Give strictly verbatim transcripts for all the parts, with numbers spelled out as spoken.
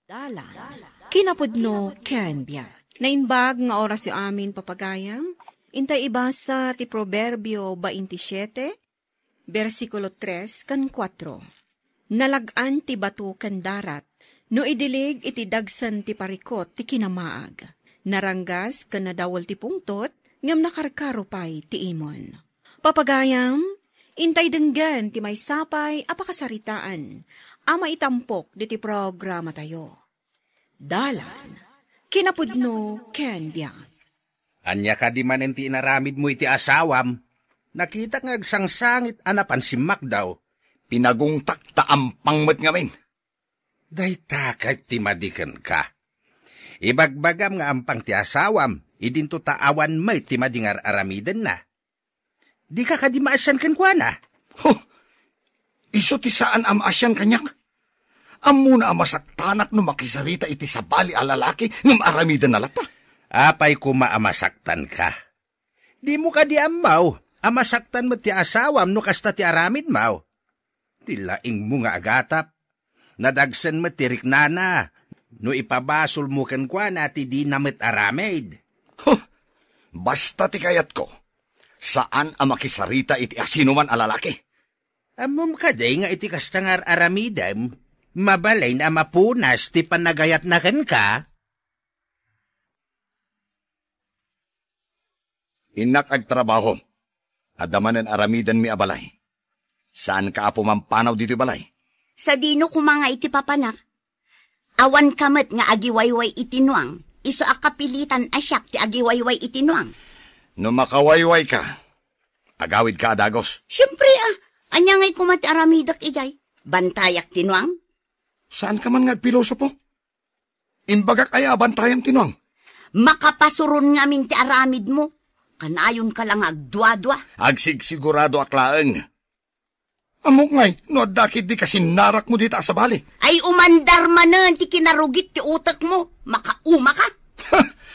Dalan, kinapudno ken biag. Naimbag nga orasyo amin, papagayam. Intay ibasa ti Proverbio baintisiete, bersikulo tres ken kuatro. Nalag-an ti bato ken darat, no idilig iti dagsen ti parikut ti kinamaag. Naranggas ken nadawel ti pungtot, ngem nakarkaro pay ti imon. Papagayam, intay denggen ti maysa pay a pakasaritaan a maitampok ditoy programatayo. Dalan, kinapudno ken biag. Ania kadi manen ti inaramidmo iti asawam? Nakitak nga agsangsangit a napan simmakdaw. Pinagungtak ta ampang met ngamin. Dayta ket ti madi kenka. Ibagbagam nga ampang ti asawam, idinto ta awan met ti madi nga ar-aramidenna. Dika kadi maasian kenkuana? Huh! Isu ti saan a maasian kaniak. Ammona a masaktanak no makisarita iti sabali a lalaki ngem aramidenna latta. Apay koma a masaktanka? Dimo kadi ammo a masaktan met ti asawam no kasta ti aramidmo? Ti laingmo nga agatap, nadagsen met ti riknana no ipabasolmo kenkuana ti dina met aramid. Huh! Basta ti kayatko, saan a makisarita iti asinoman a lalaki. Ammom kadi nga iti kasta nga ar-aramidem, mabalin a mapunas ti panagayatna kenka? Innak agtrabaho. Adda manen aramidenmi a balay. Saanka a pumampanaw ditoy balay? Sadino koma nga iti papanak? Awanka met nga agiwayway iti nuang, isu a kapilitan a siak ti agiwayway iti nuang. No makawaywayka, agawidka a dagus. Siempre a, ania ngay koma ti aramidek idiay? Bantayak ti nuang? Saanka man nga agpilosopo? Imbagak aya a bantayam ti nuang? Makapasuron ngamin ti aramidmo. Kanayonka la nga agduadua. Agsigsiguradoak laeng. Ammok ngay, no adda ketdi kasinnarakmo dita a sabali. Ay, umandar manen ti kinarugit ti utekmo. Makaumaka.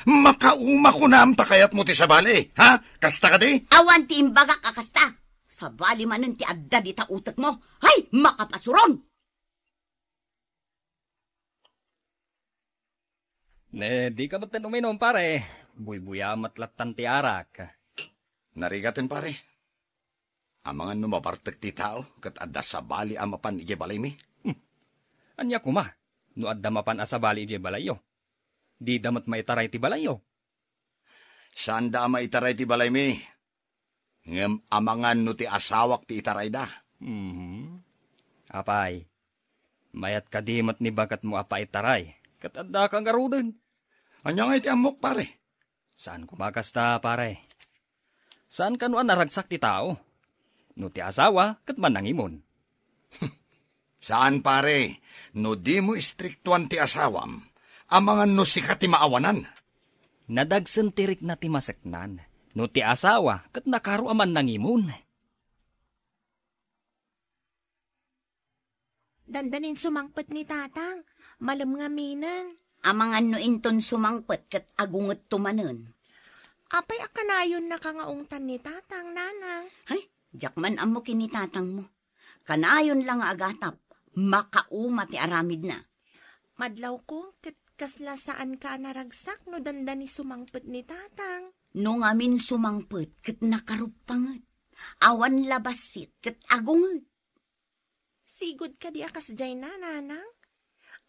Makauma kunam ta kayatmo ti sabali, ha? Kasta kadi? Awan ti imbagak a kasta. Sabali manen ti adda dita utekmo. Ay, makapasuron! Ne, dika metten uminom, pare. Buybuya met lattan ti arak. Narigaten, pare. Amangan no mabartek ti tao ket adda sabali a mapan idiay balaymi? Hmm. Ania koma no adda mapan a sabali idiay balayyo? Dida met maitaray ti balayyo? Saanda a maitaray ti balaymi. Ngem amangan no ti asawak ti itarayda. Mhm. Apay, mayat kadi met ni baketmo a paitaray, ket addaka ngaruden? Ania ngay ti ammok, pare? Saan koma kasta, pare. Saan kano a naragsak ti tao? No ti asawa, ket mannangimon. Saan, pare. No dimo istriktuan ti asawam, amangan no sika ti maawanan. Nadagsen ti rikna ti maseknan. No ti asawa, ket nakaro a mannangimon. Dandanin sumangpet ni Tatang. Malem ngaminen. Amangan no inton sumangpet ket agungetto manen. Apay a kanayonnaka nga ungtan ni Tatang, Nanang? Hay, diak man ammo ken ni Tatangmo. Kanayon la nga agatap, makauma ti aramidna. Madlawko, ket kasla saanka a naragsak no dandani sumangpet ni Tatang. No ngamin sumangpet ket nakaruppanget. Awan la bassit ket agunget. Sigud kadi a kasdiay, Nanang?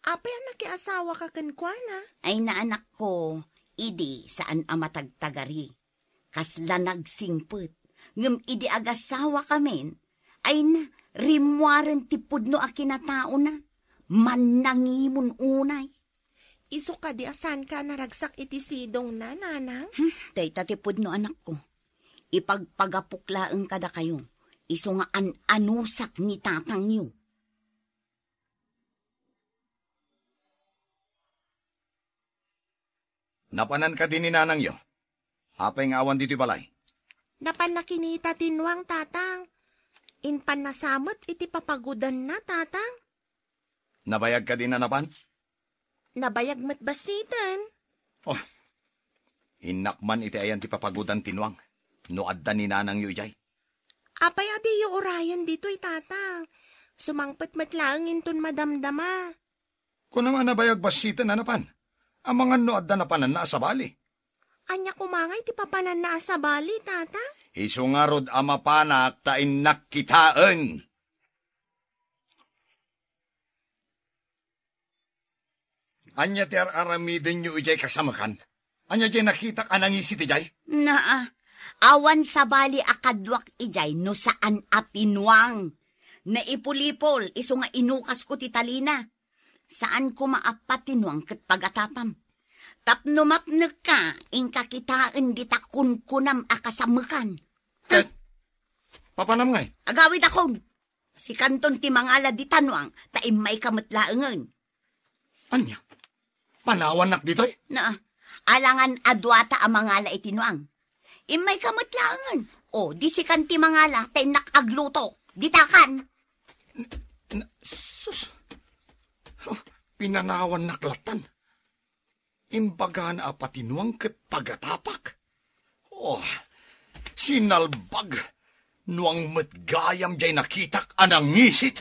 Apay a nakiasawaka kenkuana? Ay, naanakko, idi saan a matagtagari. Kasla nagsingpet. Ngem idi agasawakamin, ay na, rimmuaren ti pudno a kinataona. Mannangimon unay. Isu kadi a saanka a naragsak iti sidongna, Nanang? Hmm, dayta ti pudno, anakko. Ipagpagapok laeng kadakayo, isu nga an-anusak ni tatangyo. Napanan kadi ni nanangyo? Apay nga awan ditoy balay? Napanna kinita ti nuang, Tatang. Impanna sa met iti papagudanna, Tatang. Nabayag kadi a napan? Nabayag met bassiten. Oh, innak man iti ayan ti papagudan ti nuang, no adda ni nanangyo idiay. Apay a diyo urayen ditoy, Tatang? Sumangpet met laeng inton madamdama. Kunam a nabayag bassiten a napan. Amangan no adda napananna a sabali. Ania koma ngay ti papananna a sabali, Tata? Isu ngarud a mapanak ta innak kitaen. Ania ti ar-aramidenyo idiay kasamekan? Ania diay nakitak a nangisit idiay? Naa, awan sabali a kaduak idiay no saan a pinuang. Naipulipol, isu nga inukasko ti talina. Saan koma a patinuang ket pagatapam. Tapno mapnekka, inka kitaen dita kunkunam a kasamekan. Ket, papanam ngay? Agawidakon. Sikanton ti mangala dita nuang, ta immayka met laengen. Ania? Panawannak ditoy? Na, alangan a duata a mangala iti nuang. Immayka met laengen. O, di sikan ti mangala, ta innak agluto. Ditakan. Na, sus. Oh, pinanawannak lattan. Imbagana a patinuang ket pagatapak. Oh, sinalbag! Nuang met gayam diay nakitak a nangisit.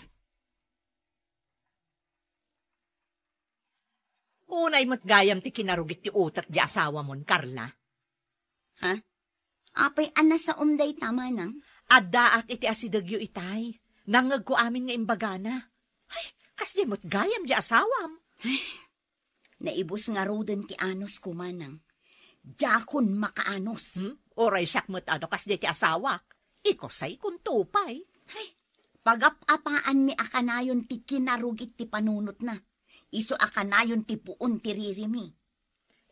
Unay met gayam ti kinarugit ti utek diay asawamon, Carla. Ha? Apay a nasaom dayta, manang? Addaak iti asidegyo itay. Nangngegko amin nga imbagana. Ay, kasdiay met gayam diay asawam. Ay, naibus ngaruden ti anusko, manang. Diakon makaanus. Hmm? Uray siak met a no kasdiay ti asawak. Ikusaykon to pay. Ay, pagap-apaanmi a kanayon ti kinarugit ti panunotna. Isu a kanayon ti puon ti ririmi.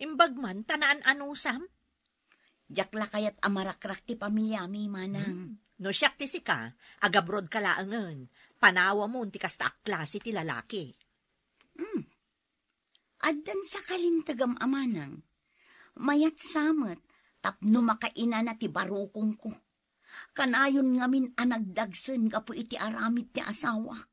Imbag man ta naan-anusam? Diak la kayat a marakrak ti pamiliami, manang. Hmm. No siak ti sika, agabrodka laengen. Panawamon ti kasta a klase ti lalaki. Hmm. Addan sa kalintegam a manang. Mayat sa met tapno makainana ti barukongko. Kanayon ngamin a nagdagsen gapu iti aramid ti asawak.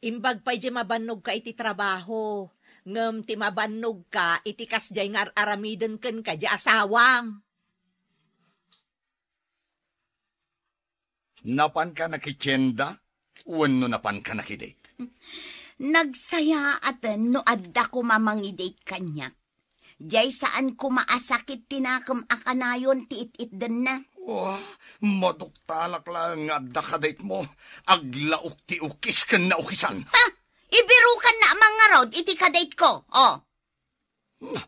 Imbag pay diay mabannogka iti trabaho, ngem ti mabannogka iti kasdiay nga ar-aramiden kenka diay asawam. Napanka nakitienda wenno napanka nakidate? Nagsayaaten no adda koma mangidate kaniak. Diay saan koma a sakit ti nakem a kanayon ti it-itdenna. Wah, maduktalak laeng nga adda kadaitmo. Aglaok ti ukis ken naukisan. Ha? Ibirukanna a mangngarud iti kadaitko. Oh. Na,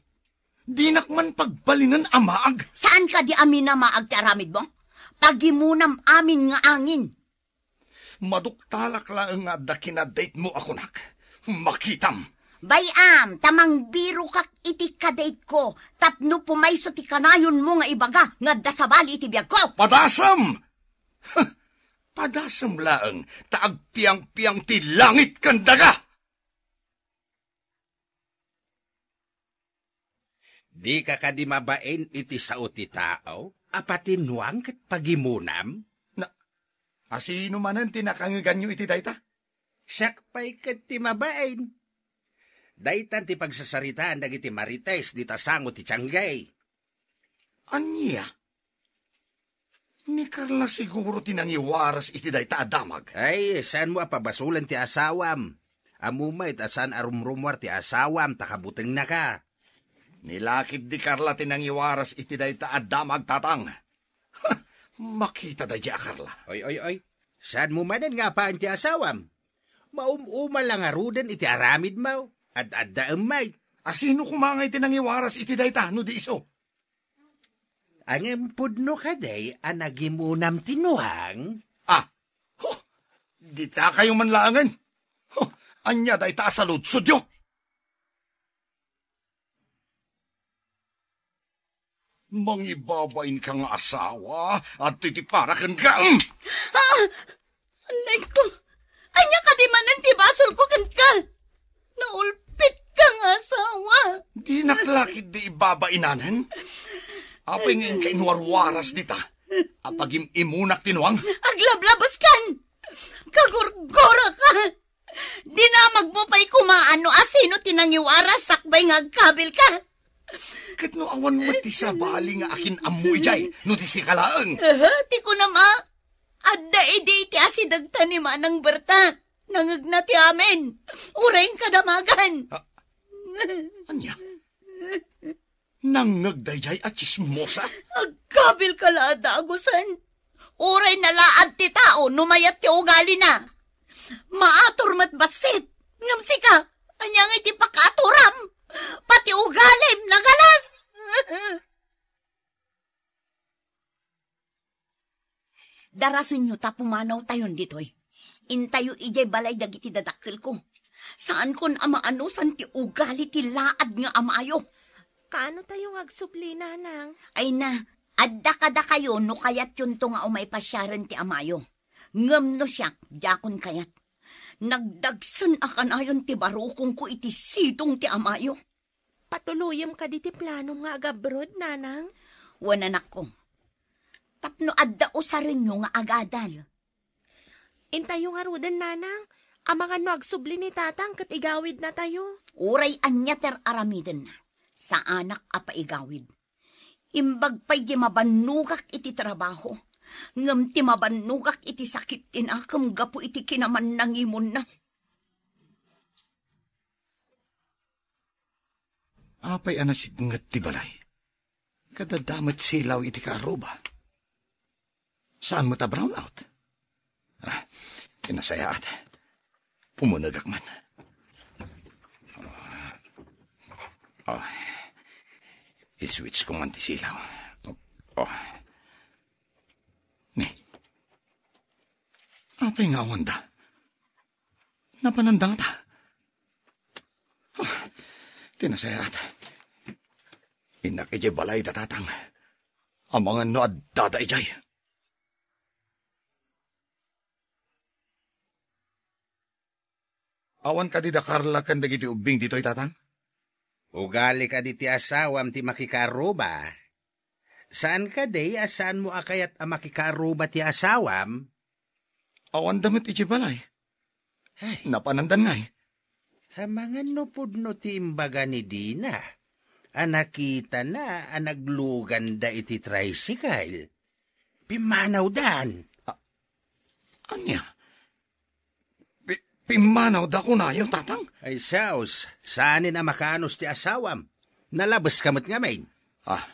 dinak man pagbalinen a maag. Saan kadi a minamaag ti aramidmo? Pagimonam amin nga angin. Maduktalak laeng nga adda kinadaitmo a kunak. Makitam. Bay-am, ta mangbirokak iti kadaitko, tapno pumayso ti kanayonmo nga ibaga nga adda sabali iti biagko. Padasem! Huh! Padasem laeng, ta agpiangpiang ti langit ken daga! Dika kadi mabain iti sao ti tao a patinuang ket pagimonam? Na, asino manen ti nakangeganyo iti dayta? Siak pay ket ti mabain. Daytan ti pagsasaritaan dagiti marites dita sango ti tianggay. Ania? Ni Carla siguro ti nangiwaras iti dayta a damag. Ay, saanmo a pabasolen ti asawam? Ammom met a saan a rumrumuar ti asawam ta kabutengnaka. Ni lakid di Carla ti nangiwaras iti dayta a damag, Tatang. Ha! Makita daydi a Carla. Oy, oy, oy. Saanmo manen nga apaen ti asawam? Maum-uma la ngaruden iti aramidmo. Ad-addaem met. Asino koma ngay ti nangiwaras iti dayta no di isu? Ngem pudno kadi a nagimonam ti nuang? Ah, huh, ditakayo man laengen. Huh, ania dayta a saludsodyo? Mangibabainka nga asawa, adtoy ti para kenka. Mm! Ah! Anay ko, ania kadi manen ti basolko kenka? Naulpitka nga asawa. Dinak la ketdi ibabainanen. Apay nga inka inwarwaras dita a pagim-imunak ti nuang? Aglablabaskan! Kagurguraka! Dinamagmo pay koma no asino ti nangiwaras sakbay nga agkabilka. Ket no awan met ti sabali nga akin-ammo idiay, no di sika laeng. Aha, ti kunam a, adda idi iti asidegta ni Manang Berta. Nangngegna ti amin. Uray kadamagan. Ah, ania? Nangngeg daydiay a tsismosa? Agkabilka la a dagusen. Uray nalaad ti tao no mayat ti ugalina. Maator met bassit. Ngem sika, ania ngay ti pakaaturam? Pati ugalim, nagalas! Darasenyo ta pumanawtayon ditoy. Intayo idiay balay dagiti dadakkelko. Saankon a maanusan ti ugali ti laad nga amayo. Kaano tayo nga agsubli, Nanang? Ay na, adda kadakayo no kayatyonto nga umay pasiaren ti amayo. Ngem no siak, diakon kayat. Nagdagsen a kanayon ti barukongko iti sidong ti amayo. Patuloyem kadi ti planom nga agabroad, Nanang? Wen, anakko. Tapno adda usarenyo nga agadal. Intayo ngaruden, Nanang. Amangan no agsubli ni Tatang ket igawidnatayo. Uray ania ti ar-aramidenna, saanak a paigawid. Imbag pay ti mabannogak iti trabaho, ngem ti mabannogak iti sakit ti nakem gapu iti kinamannangimonna. Apay a nasipnget ti balay? Ket adda met silaw iti kaarruba. Saan met a brownout? Ah, ti nasayaat. Umunegak man. Oh, i-switch ko man ti silaw. Oh. Ni, apay nga awanda? Napananda ngata. Ah, ti nasayaat. Innak idiay balay da Tatang. Amangan no addada idiay. Awan kadi da Carla ken dagiti ubbing ditoy, Tatang? Ugali kadi ti asawam ti makikaarruba? Saan kadi a saanmo a kayat a makikaarruba ti asawam? Awanda met idiay balay. Ay. Napanandan ngay. Amangan no pudno ti imbaga ni Dina a nakitana a nagluganda iti tricycle. Pimmanawdan. A-, ania? Pi-, pimmanawda kunayo, Tatang? Ay, saos, saanen a makaanus ti asawam. Nalabeska met ngamin. Ah.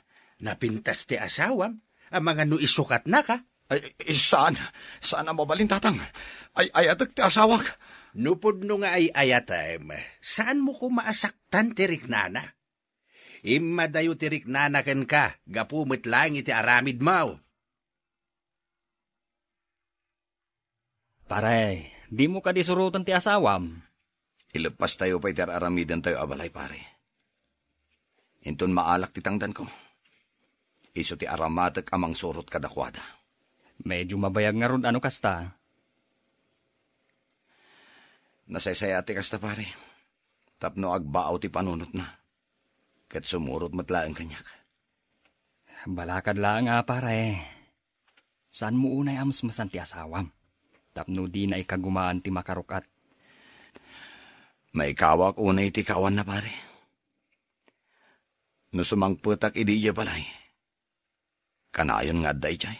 Napintas ti asawam, amangan no isukatnaka. Ay, ay, saan? Saan a mabalin, Tatang? Ay-ayatek ti asawak. No pudno nga ay-ayatem, saanmo koma a saktan ti riknana. Immadayo ti riknana kenka, gapu met laeng iti aramidmo. Pare, dimo kadi suroten ti asawam? Ileppastayo pay ti ar-aramidentayo a balay, pare. Inton maalak ti tangdanko, isu ti aramatek a mangsurot kadakuada. Medyo mabayag ngarud a no kasta. Nasaysayaat ti kasta, pare, tapno agbaaw ti panunotna, ket sumurot met laeng kaniak. Balakad laeng a, pare. Saanmo unay a mesmesan ti asawam, tapno dina ikagumaan ti makaruk-at. Maikawak unay ti kaawanna, pare. No sumangpetak idi idiay balay, kanayon nga adda idiay.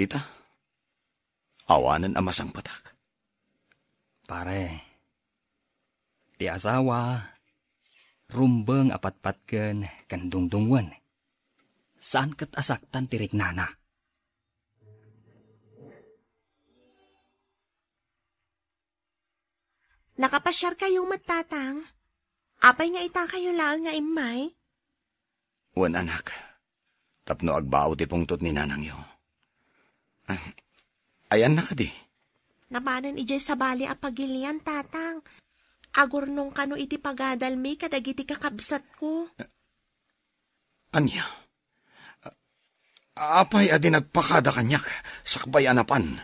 Ita, awanen a masangpetak. Pare, ti asawa, rumbeng a patpatgen ken dungdungwen. Saan ket a saktan ti riknana. Nakapasiarkayo met, Tatang? Apay nga itakayo laeng nga immay? Wen, anak, tapno agbao ti pungtot ni nanangyo. Ah, ayanna kadi? Napanen idiay sabali a pagilian, Tatang. Agurnong kano iti pagadalmi kadagiti kakabsatko. Ania? A-, apay a di nagpakada kaniak sakbay a napan?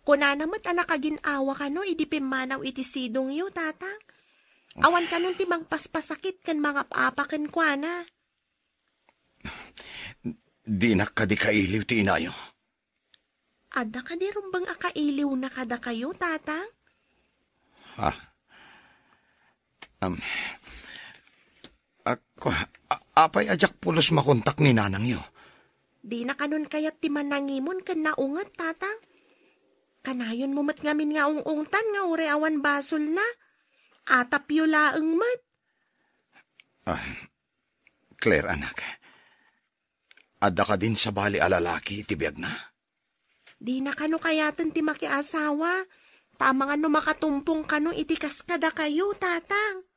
Kunana met a nakagin-awa kano idi pimmanaw iti sidongyo, Tatang. Awan kanon ti mangpaspasakit ken mangap-apa kenkuana. Dinak kadi kailiw ti inayo. Adda kadi rumbeng a kailiwna kadakayo, Tatang? Ah. Am, ak-, a-, apay a diak pulos makontak ni nanangyo? Dina kanon kayat ti manangimon ken naunget, Tatang? Kanayonmo met ngamin nga ung-ungtan nga uray awan basolna. Atapyo laeng met. Ah, Claire, anak. Adda kadin sabali a lalaki iti biagna? Dina kano kayaten ti makiasawa. Ta amangan no makatumpong kano iti kas kadakayo, Tatang.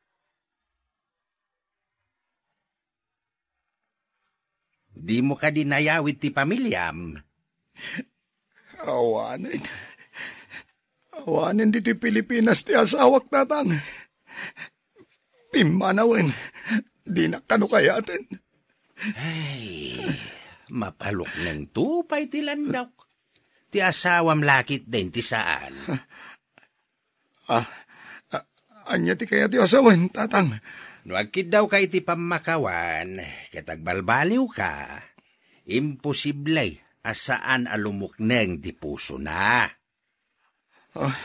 Dimo kadi nayawid ti pamiliam? Awanen. Awanen ditoy Pilipinas ti asawak, Tatang. Pimmanawen, dinak kano kayaten. Ay, mapaluknengto pay ti landawk. Ti asawam la ketdin ti saan. Ah, ah, ania ti kayatyo a sawen, Tatang? No agkiddawka iti pammakawan, ket agbalbaliwka, imposible a saan a lumukneng ti pusona. Ah,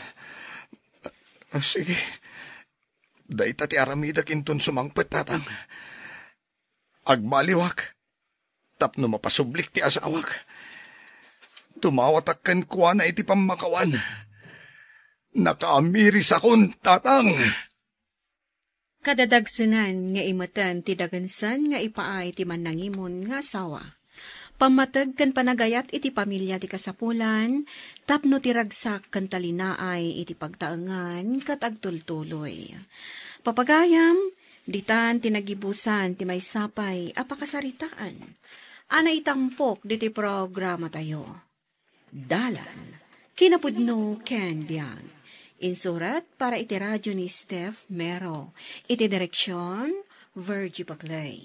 ah, sige. Dayta ti aramidek inton sumangpet, Tatang. Agbaliwak tapno mapasublik ti asawak. Dumawatak kenkuana iti pammakawan. Nakaamirisakon, Tatang. Kadadagsenan nga imeten ti dagensen nga ipaay ti mannangimon nga asawa. Pammateg ken panagayat iti pamilia ti kasapulan, tapno ti ragsak ken talinaay iti pagtaengan ket agtultuloy. Papagayam, ditan ti nagibusan ti maysa pay a pakasaritaan a naitampok ditoy programatayo. Dalan, kinapudno ken biag. Insurat para iti radio ni Steph Mero. Iti direksyon, Virgie Paclay.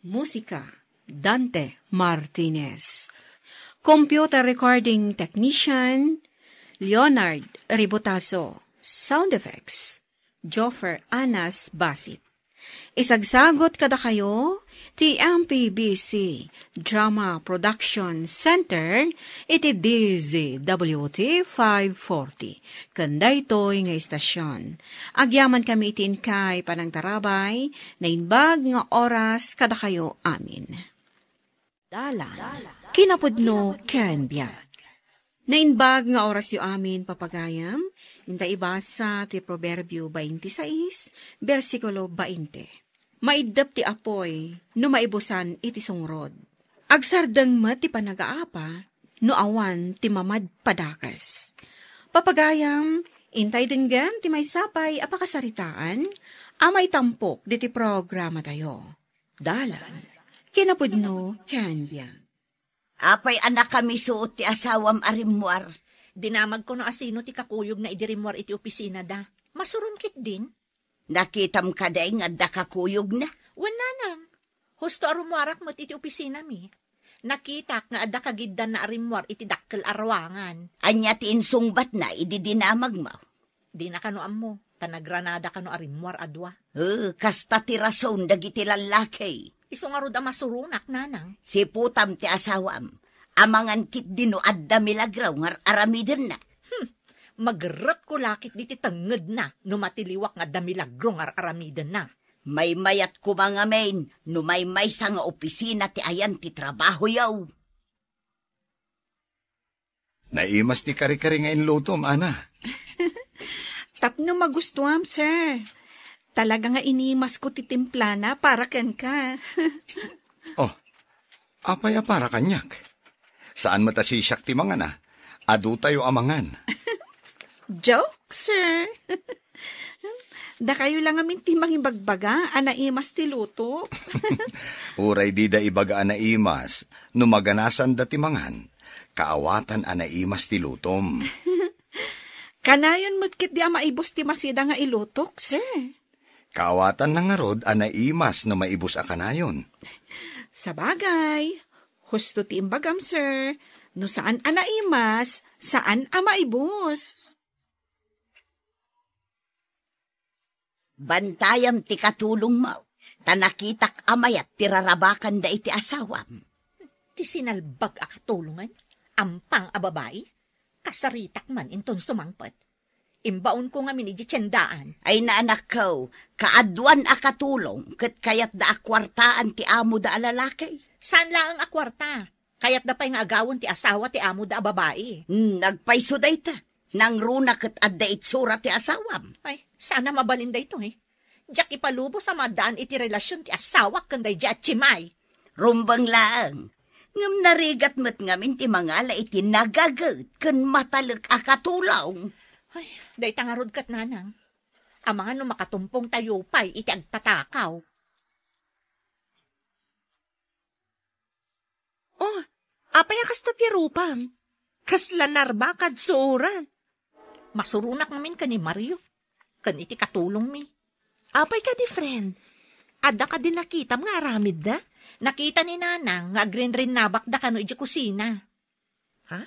Musika, Dante Martinez. Computer recording technician, Leonard Ributaso. Sound effects, Joffer Anas Basit. Isagsagot kadakayo ti M P B C Drama Production Center iti D Z W T five forty. Ken daytoy nga istasyon, agyamankami iti inkay panangtarabay, naimbag nga oras kadakayo amin. Dalan, kinapudno ken biag. Naimbag nga orasyo amin, papagayam, inta ibasa ti Proverbio twenty-six, bersikulo twenty. Maiddep ti apuy no maibusan iti sungrod. Agsardeng met ti panagaapa no awan ti mamadpadakes. Papagayam, intay denggen ti maysa pay a pakasaritaan a maitampok diti programatayo. Dalan, kinapudno ken biag. Apay a nakamisuot ti asawam a rimmuar? Dinamagko no asino ti kakuyogna idi rimmuar iti opisinada. Masuron ketdin. Nakitam kadi nga adda kakuyogna? Wen, nanang. Husto a rummuarak met iti opisinami. Nakitak nga adda kagiddanna a rimmuar iti dakkel a ruangan. Ania ti insungbatna idi dinamagmo? Dina kano ammo, ta nagranada kano a rimmuar a dua. Eh, kasta ti rason dagiti lallaki. Isu ngarud a masuronak, nanang. Siputam ti asawam. Amangan ketdi no adda milagro nga ar-aramidenna. Hmm, magerretko la ketdi ti tengngedna no matiliwak nga adda milagro nga ar-aramidenna. Maymayat koma ngamin no maymaysa nga opisina ti ayan ti trabahoyo. Naimas ti kare-kare nga inlutom, Ana. Tapno magustuam, sir. Talaga nga inimasko ti timplana para kenka. Oh, apay a para kaniak? Saan met a sisiak ti mangana? Adutayo a mangan. Joke, sir. Dakayo la ngamin ti mangibagbaga a naimas ti luto. Uray dida ibaga a naimas, no maganasanda ti mangan, kaawatan a naimas ti lutom. Kanayon met ketdi a maibus ti masida nga ilutok, sir. Kaawatanna ngarud a naimas no maibus a kanayon. Sabagay, husto ti imbagam, sir. No saan a naimas, saan a maibus. Bantayam ti katulongmo, ta nakitak a mayat ti rarabakanda iti asawam. Ti sinalbag a katulongen, ampang a babai, kasaritak man inton sumangpet. Imbaonko ngamin idiay tiendaan. Ay, naanakko, kaaduan a katulong, ket kayatda a kuartaan ti amoda a lalaki. Saan laeng a kuarta? Kayatda pay nga agawen ti asawa ti amoda a babai. Hmm, agpayso dayta. Nangruna ket adda itsura ti asawam. Ay, saan a mabalin daytoy. Diak ipalubos a maaddaan iti relasion ti asawak ken daydiay a tiemay. Rumbeng laeng. Ngem narigat met ngamin ti mangala iti nagaget ken matalek a katulong. Ay, dayta ngarud ket, nanang. Amangan no makatumpongtayo pay iti agtatakaw. Oh, apay a kasta ti rupam? Kasla narbakad suuran. Masuronak ngamin ken ni Mario, ken iti katulongmi. Apay kadi, friend? Adda kadi nakitam nga aramidda? Nakita ni Nanang nga agrinrinnabakda kano idiay kusina. Ha?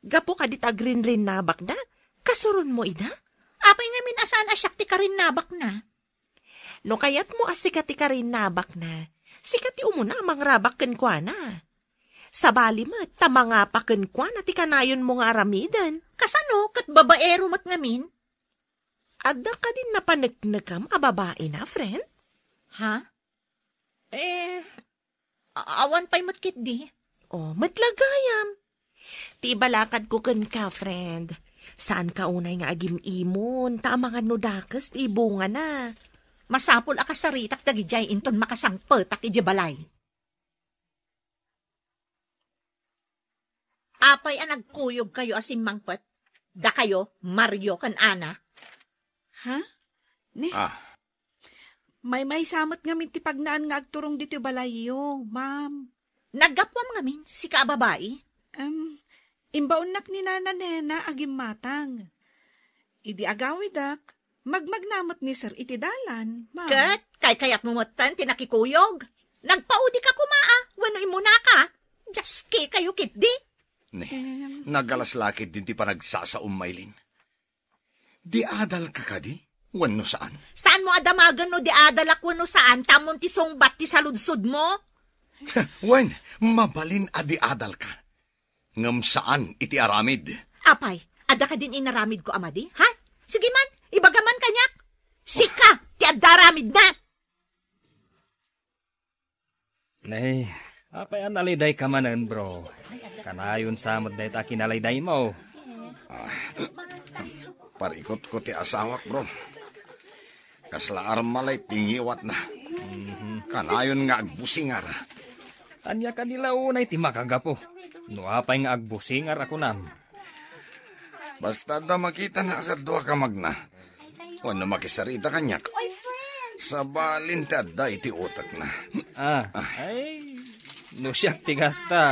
Gapu kadit agrinrinnabakda, kasuronmo ida? Apay ngamin a saan a siak ti karinnabakna? No kayatmo a sika ti karinnabakna, sika ti umuna a mangrabak kenkuana. Sabali met ta mangapa kenkuana ti kanayonmo nga aramiden. Kasano? Ket babaero met ngamin? Adda kadin napaneknekam a babaina, friend? Ha? Eh, a-, awan pay met ketdi. Oh, met la gayam. Ti ibalakadko kenka, friend, saanka unay nga agim-imon, ta amangan no dakes ti ibungana. Masapul a kasaritak dagidiay inton makasangpetak idiay balay. Apay a nagkuyogkayo a simmangpet? Dakayo, Mario ken Ana? Ha? Ne? Ah. Maymaysa met ngamin ti pagnaan nga agturong ditoy balayyo, ma'am. Naggapuam ngamin, sika a babai? Em, imbaonnak ni Nana Nena a gimmatang. Idi agawidak, magmagna met ni Sir iti dalan, ma'am. Ket kaykayatmo metten ti nakikuyog? Nagpaudika koma a, wenno immunaka? Diaske kayo ketdi? Ne, em, nagalas la ketdin ti panagsasaom, Maylin. Diadalka kadi? Wenno saan? Saanmo a damagen no diadalak wenno saan, ta ammom ti sungbat ti saludsodmo? Wen, mabalin a diadalka. Ngem saan iti aramid. Apay, adda kadin inaramidko a madi, ha? Sige man, ibaga man kaniak. Sika ti adda aramidna. Nay, apay a nalidayka manen, bro? Kanayon sa met dayta a kinalaydaymo. Ah, parikutko ti asawak, bro. Kasla armalay ti ngiwatna. Mhm. Kanayon nga agbusingar. Ania kadi la unay ti makagapu? No apay nga agbusingar a kunam. Basta adda makitana a kaduak a magna. Wenno makisarita kaniak. Sabalin ti adda iti utekna. Ah, ay, no siak ti kasta.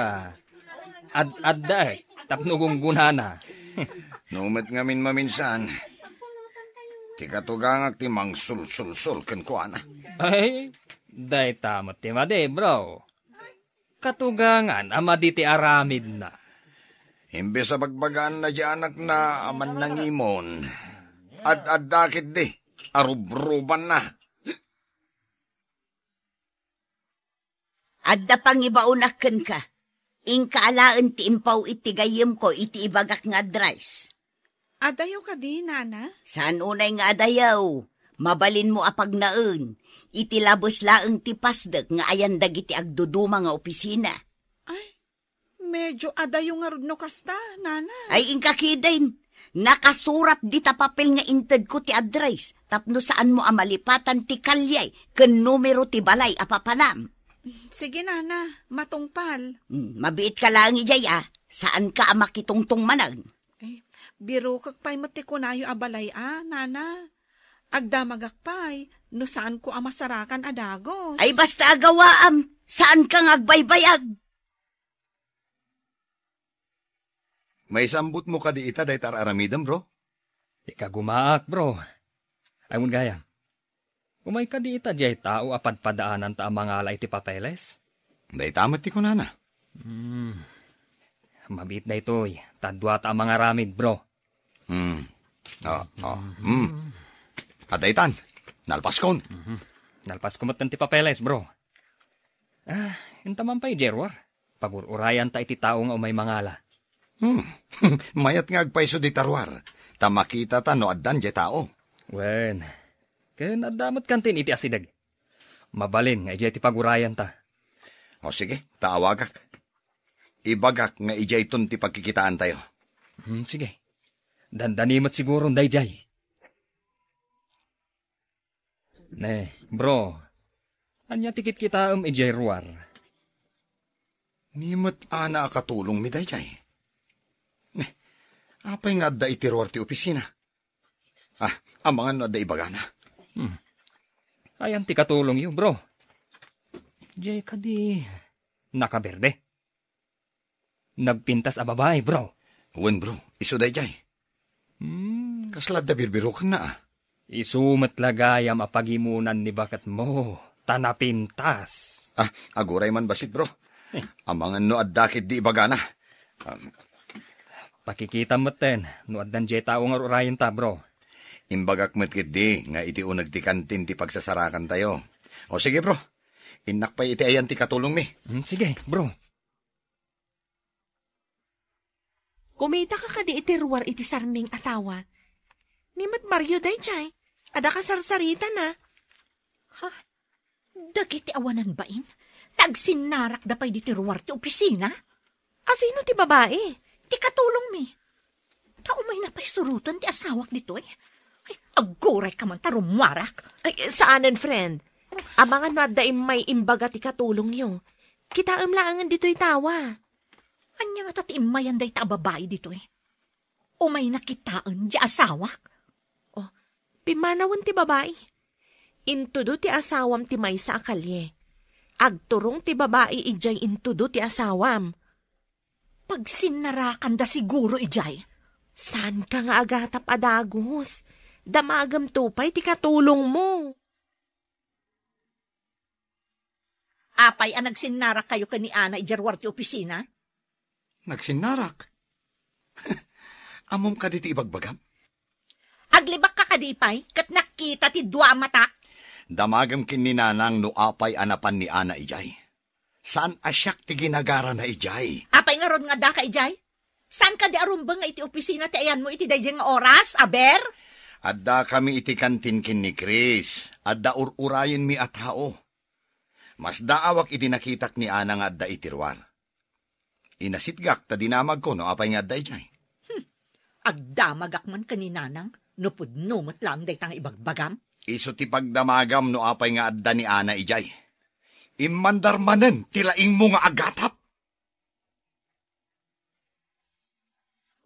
Ad-adda, eh, tapno gunggunana. No met ngamin maminsan, ti katugangak ti mangsulsulsol kenkuana. Ay, dayta met ti madi, bro. Katugangan a madi ti aramidna. Imbes a bagbagaanna diay anakna a mannangimon, ad-adda ketdi, arubrubanna. Adda pangibaonak kenka. Inka alaen ti impaw iti gayyemko iti ibagak nga address. Adayo kadi, Nana? Saan unay nga adayo. Mabalinmo a pagnaen. Iti labes laeng ti pasdek nga ayan dagiti agduduma nga opisina. Ay, medyo adayo ngarud no kasta, Nana. Ay, inka ketdin. Nakasurat dita papel nga intedko ti address, tapno saanmo a malipatan ti kalye ken numero ti balay a papanam. Sige, Nana, matungpal. Hmm, mabiitka laeng idiay, a. Saanka a makitungtong manen. Eh, birokek pay met ti kunayo a balay a, Nana. Agdamagak pay, no saanko a masarakan a dagos. Ay, basta agawaam, saanka nga agbaybayag. Maisambutmo kadi ita dayta ar-aramidem, bro? Ikagumaak, bro. Ay, mun gayam. Umay kadi ita diay tao a padpadaananta a mangala iti papeles? Dayta met ti kunana. Hmm. Mabiit daytoy, ta dua ta a mangaramid, bro. Hmm. Ah, ah, hmm. Adda itan, nalpaskon. Mhm. Nalpasko met ti papeles, bro. Ah, inta man pay, Gerwar. Pagur-urayanta iti tao nga umay mangala. Hmm. Mayat nga agpayso dita ruar, ta makitata no addan diay tao. Wen, ken adda met kantin iti asideg. Mabalin nga idiay ti pagurayanta. O sige, ta awagak. Ibagak nga idiayton ti pagkikitaantayo. Hmm, sige. Dandani met siguron daydiay. Ne, bro, ania ti kitkitaem idiay ruar? Ni met Ana a katulongmi daydiay. Ne, apay nga adda iti ruar ti opisina? Ah, amangan no adda ibagana. Hmm. Ayan ti katulongyo, bro. Diay kadi nakaberde? Nagpintas a babai, bro. Wen, bro. Isu daydiay. Hmm. Kasla adda birbirokenna, ah. Isu met la gayam a pagimunan ni baketmo, ta napintas. Ah, aguray man bassit, bro. Eh. Amangan no adda ketdi ibagana. Um, Pakikitam metten no addan diay tao nga ur-urayenta, bro. Imbagak met ketdi nga iti uneg ti kantin ti pagsasarakantayo. O sige, bro. Innak pay iti ayan ti katulongmi. Hmm, sige, bro. Kumitaka kadi iti ruar iti sarming a tawa? Ni met Mario daydiay, adda kasarsaritana. Ha? Dagiti awanan bain? Ta agsinnarakda pay ditoy ruar ti opisina? Asino ti babai? Ti katulongmi. Ta umayna pay suroten ti asawak ditoy. Ay, aggurayka man ta rummuarak. Ay, saanen, friend. Amangan no adda immay imbaga ti katulongyo. Kitaem laengen ditoy tawa. Ania ngata ti immayan dayta a babai ditoy? Umayna kitaen ti asawak? Oh, pimmanawen ti babai. Intudo ti asawam ti maysa a kalye. Agturong ti babai idiay intudo ti asawam. Pagsinnarakanda siguro idiay. Saanka nga agatap a dagus? Damagemto pay ti katulongmo. Apay a nagsinnarakkayo ken ni Ana idiay ruar ti opisina? Nagsinnarak? Ammom kadi ti ibagbagam? Aglibakka kadi pay ket nakita ti dua a matak? Damagem ken ni Nanang no apay a napan ni Ana idiay. Saan a siak ti ginagarana idiay. Apay ngarud nga addaka idiay? Saan kadi a rumbeng nga iti opisina ti ayanmo iti daydiay nga oras, aber? Addakami iti kantin ken ni Chris. Adda ur-urayenmi a tao. Masdaawak idi nakitak ni Ana nga adda iti ruar. Inasitgak ta dinamagko no apay nga adda idiay. Hmm. Agdamagak man ken ni Nanang no pudno met laeng dayta nga ibagbagam. Isu ti pagdamagam no apay nga adda ni Ana idiay. Immandar manen ti laingmo nga agatap.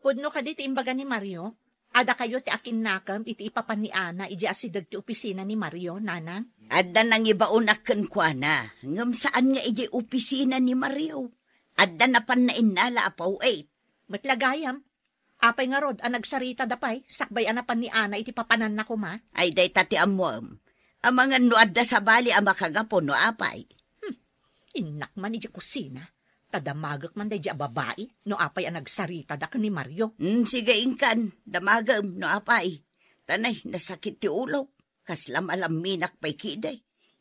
Pudno kadi ti imbaga ni Mario? Adda kayo ti akinnakem iti ipapan ni Ana idiay asideg ti opisina ni Mario, Nanang? Adda nangibaonak kenkuana, ngem saan nga idiay opisina ni Mario. Adda napanna innala a paw-it. Met la gayam, apay ngarud a nagsaritada pay sakbay a napan ni Ana iti papananna koma? Ay, dayta ti ammoem. Amangan no adda sabali a makagapu no apay. Hmm, innak man idiay kusina, ta damagek man daydiay a babai no apay a nagsaritada ken ni Mario. Hmm, sige, inkan, damagem no apay. Ta nay, nasakit ti ulok. Kasla malamminak pay kidi.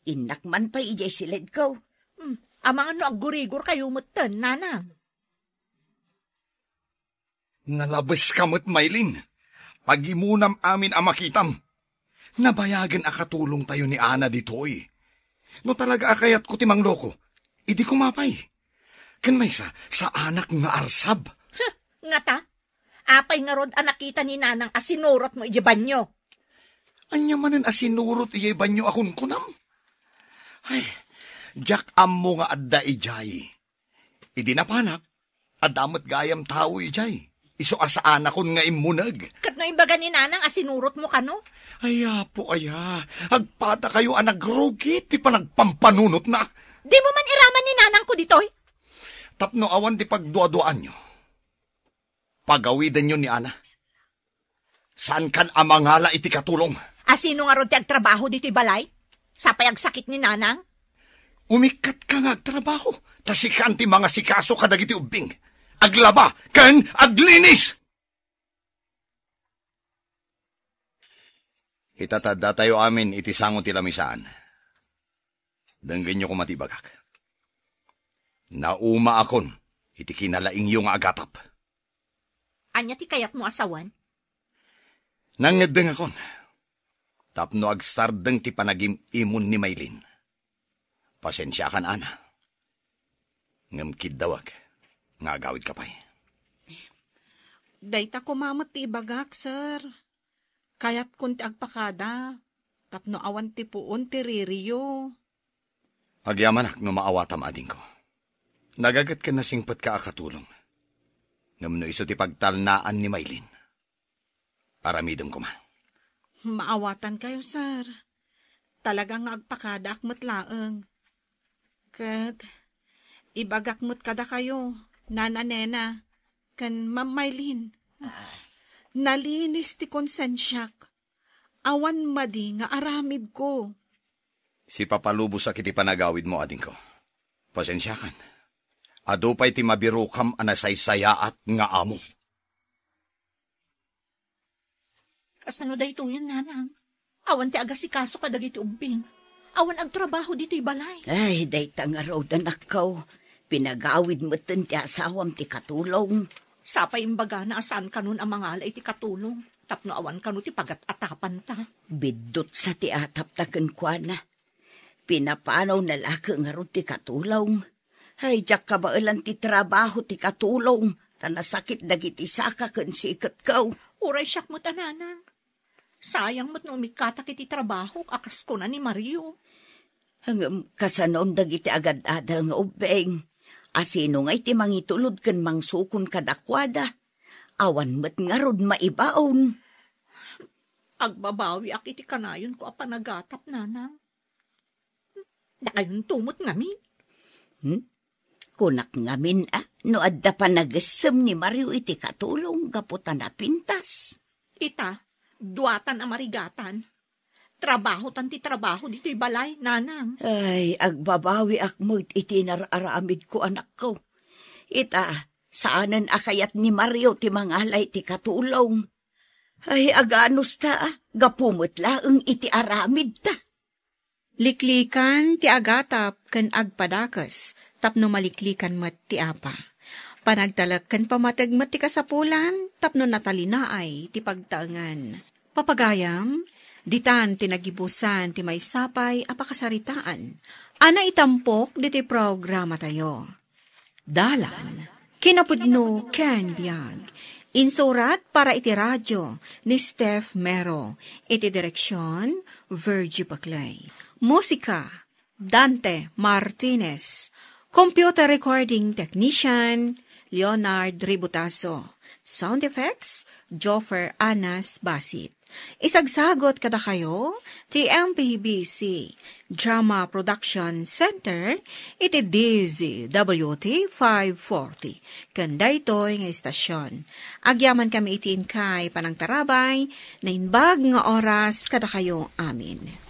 Innak man pay idiay siledko. Hmm, amangan no aggurigor kayo metten, Nanang. Nalabeska met, Maylin. Pagimunam amin a makitam. Nabayagen a katulongtayo ni Ana ditoy. No talaga a kayatko ti mangloko, idi koma pay. Ken maysa, saanak nga arsab. Huh, ngata? Apay ngarud a nakita ni Nanang a sinurotmo idiay banyo? Ania manen a sinurot idiay banyo a kunkunam? Ay, diak ammo nga adda idiay. Idi napanak, adda met gayam tao idiay. Isu a saanakon nga immuneg. Ket no imbaga ni Nanang a sinurotmo kano? Ay, Apo, aya, agpadakayo a nagrugi ti panagpampanunotna. Dimo man iraman ni Nanangko ditoy? Tapno awan ti pagduaduaanyo, pagawidenyo ni Ana. Saankan a mangala iti katulong. A sino ngarud ti agtrabaho ditoy balay? Sapay agsakit ni Nanang? Umikkatka nga agtrabaho, ta sikaan ti mangasikaso kadagiti ubbing. Aglaba ken aglinis! Ita ta addatayo amin iti sango ti lamisaan. Denggenyo koma ti ibagak. Naumaakon iti kinalaingyo nga agatap. Ania ti kayatmo a sawen? Nangngeddengakon tapno agsardeng ti panagim-imon ni Maylin. Pasensiakan, Ana. Ngem kiddawek nga agawidka pay. Dayta koma met ti ibagak, sir. Kayatkon ti agpakada, tapno awan ti puon ti ririyo. Agyamanak no maawatam, adingko. Nagaget ken nasingpetka a katulong. Ngem no isu ti pagtalnaan ni Maylin, aramidem koma. Maawatankayo, sir. Talaga nga agpakadaak met laeng. Ket ibagak met kadakayo, Nana Nena, ken Ma'am Maylin. Nalinis ti konsensiak. Awan madi nga aramidko. Sipapalubosak iti panagawidmo, adingko. Pasensiakan. Adu pay ti mabirokam a nasaysayaat nga amo. Kasano daytoyen, nanang? Awan ti agasikaso kadagiti ubbing. Awan agtrabaho ditoy balay. Ay, dayta ngarud, anakko. Pinagawid metten ti asawam ti katulong. Sapay imbagana a saan kanon a mangala iti katulong, tapno awan kano ti pagat-atapanta. Biddutsa ti atapta kenkuana. Pinapanawna la ngarud ti katulong. Ay, diak kabaelan ti trabaho ti katulong, ta nasakit dagiti saka ken siketko. Uray siak met a nanang. Sayang met no umikkatak iti trabahok a kas kuna ni Mario. Ngem kasanon dagiti agad-adal nga ubbing? Asino ngay ti mangitulod ken mangsukon kadakuada? Awan met ngarud maibaon. Agbabawiak iti kanayonko a panagatap, nanang. Dakayonto met ngamin. Hmm? Kunak ngamin a, no adda panagessem ni Mario iti katulong gapu ta napintas. Ita, duatan a marigatan. Trabahotan ti trabaho ditoy balay, nanang. Ay, agbabawiak met iti nar-aramidko, anakko. Ita, saanen a kayat ni Mario ti mangala iti katulong. Ay, aganusta, gapu met laeng iti aramidta. Liklikan ti agatap ken agpadakes tapno maliklikan met ti Apa. Panagtalek ken pammateg met ti kasapulan tapno natalinaay ti pagtaengan. Papagayam, ditan ti nagibusan ti maysa pay a pakasaritaan a naitampok ditoy programatayo. Dalan, kinapudno ken biag. Insurat para iti radio ni Steph Mero. Iti direksion, Virgie Paclay. Musika, Dante Martinez. Computer recording technician, Leonard Ributaso. Sound effects, Joffer Anas Basit. Isagsagot kadakayo ti M P B C Drama Production Center iti D Z W T five forty ken daytoy nga istasion. Agyamankami iti inkay panangtarabay, naimbag nga oras kadakayo amin.